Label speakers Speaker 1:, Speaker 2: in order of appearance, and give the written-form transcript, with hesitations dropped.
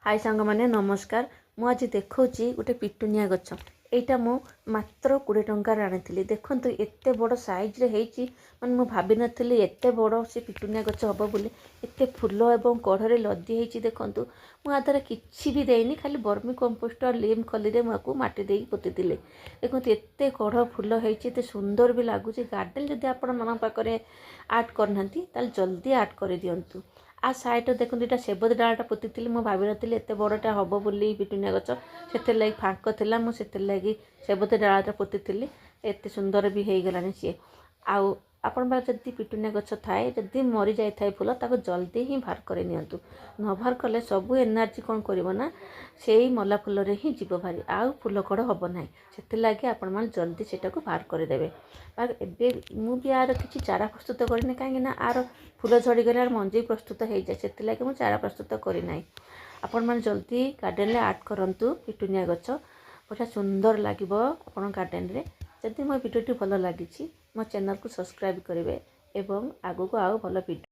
Speaker 1: High ସାଙ୍ଗମାନେ, ନମସ୍କାର। ମୁଁ ଆଜି ଦେଖାଉଛି ଗୋଟେ ପିଟୁନିଆ ଗଛ। ଏଇଟା ମୁଁ ମାତ୍ର 20 ଟଙ୍କାରେ ଆଣିଥିଲି। ଦେଖନ୍ତୁ, ଏତେ ବଡ଼ ସାଇଜ୍ରେ ହେଇଛି। ମାନେ ମୁଁ ଭାବିନଥିଲି ଏତେ ବଡ଼ ସେ ପିଟୁନିଆ ଗଛ ହେବ ବୋଲି। ଏତେ ଫୁଲ ଏବଂ କଢ଼ରେ ଲଦି ହେଇଛି। ଦେଖନ୍ତୁ, ମୁଁ ଆ ଦେହରେ କିଛି ବି ଦେଇନି, ଖାଲି ବର୍ମି କମ୍ପୋଷ୍ଟ ଆଉ ଲିମ୍ ଖଲିରେ ମୁଁ ଆକୁ ମାଟି ଦେଇକି ପୋତିଥିଲି। ଦେଖନ୍ତୁ, ଏତେ କଢ଼ ଫୁଲ ହେଇଛି, ଏତେ ସୁନ୍ଦର ବି ଲାଗୁଛି। ଗାର୍ଡ଼େନ୍ ଯଦି ଆପଣମାନଙ୍କ ପାଖରେ ଆଡ଼୍ କରିନାହାନ୍ତି, ତାହେଲେ ଜଲ୍ଦି ଆଡ଼୍ କରିଦିଅନ୍ତୁ। ଆଉ ସାଇଡ଼୍ରେ ଦେଖନ୍ତୁ, ଏଇଟା ସେବତୀ ଡାଳଟା ପୋତିଥିଲି। ମୁଁ ଭାବିନଥିଲି ଏତେ ବଡ଼ଟା ହେବ ବୋଲି ପିଟୁନିଆ ଗଛ। ସେଥିର୍ଲାଗି ଫାଙ୍କ ଥିଲା, ମୁଁ ସେଥିର୍ଲାଗି ସେବତୀ ଡାଳଟା ପୋତିଥିଲି। ଏତେ ସୁନ୍ଦର ବି ହେଇଗଲାଣି ସିଏ। ଆଉ ଆପଣଙ୍କ ପାଖରେ ଯଦି ପିଟୁନିଆ ଗଛ ଥାଏ, ଯଦି ମରିଯାଇଥାଏ ଫୁଲ, ତାକୁ ଜଲ୍ଦି ହିଁ ବାହାର କରି ନିଅନ୍ତୁ। ନ ବାହାର କଲେ ସବୁ ଏନର୍ଜି କ'ଣ କରିବ ନା, ସେଇ ମଲା ଫୁଲରେ ହିଁ ଯିବ ଭାରି, ଆଉ ଫୁଲ କଢ଼ ହେବ ନାହିଁ। ସେଥିଲାଗି ଆପଣମାନେ ଜଲ୍ଦି ସେଇଟାକୁ ବାହାର କରିଦେବେ। ଆଉ ଏବେ ମୁଁ ବି ଆର କିଛି ଚାରା ପ୍ରସ୍ତୁତ କରିନି, କାହିଁକି ନା ଆର ଫୁଲ ଝଡ଼ିଗଲେ ଆର ମଞ୍ଜି ପ୍ରସ୍ତୁତ ହେଇଯାଏ। ସେଥିଲାଗି ମୁଁ ଚାରା ପ୍ରସ୍ତୁତ କରିନାହିଁ। ଆପଣମାନେ ଜଲ୍ଦି ଗାର୍ଡ଼େନରେ ଆଡ଼୍ କରନ୍ତୁ ପିଟୁନିଆ ଗଛ। ବଢ଼ିଆ ସୁନ୍ଦର ଲାଗିବ ଆପଣଙ୍କ ଗାର୍ଡ଼େନରେ। ଯଦି ମୋ ଭିଡ଼ିଓଟି ଭଲ ଲାଗିଛି, ମୋ ଚ୍ୟାନେଲକୁ ସବସ୍କ୍ରାଇବ୍ କରିବେ ଏବଂ ଆଗକୁ ଆଉ ଭଲ ଭିଡ଼ିଓ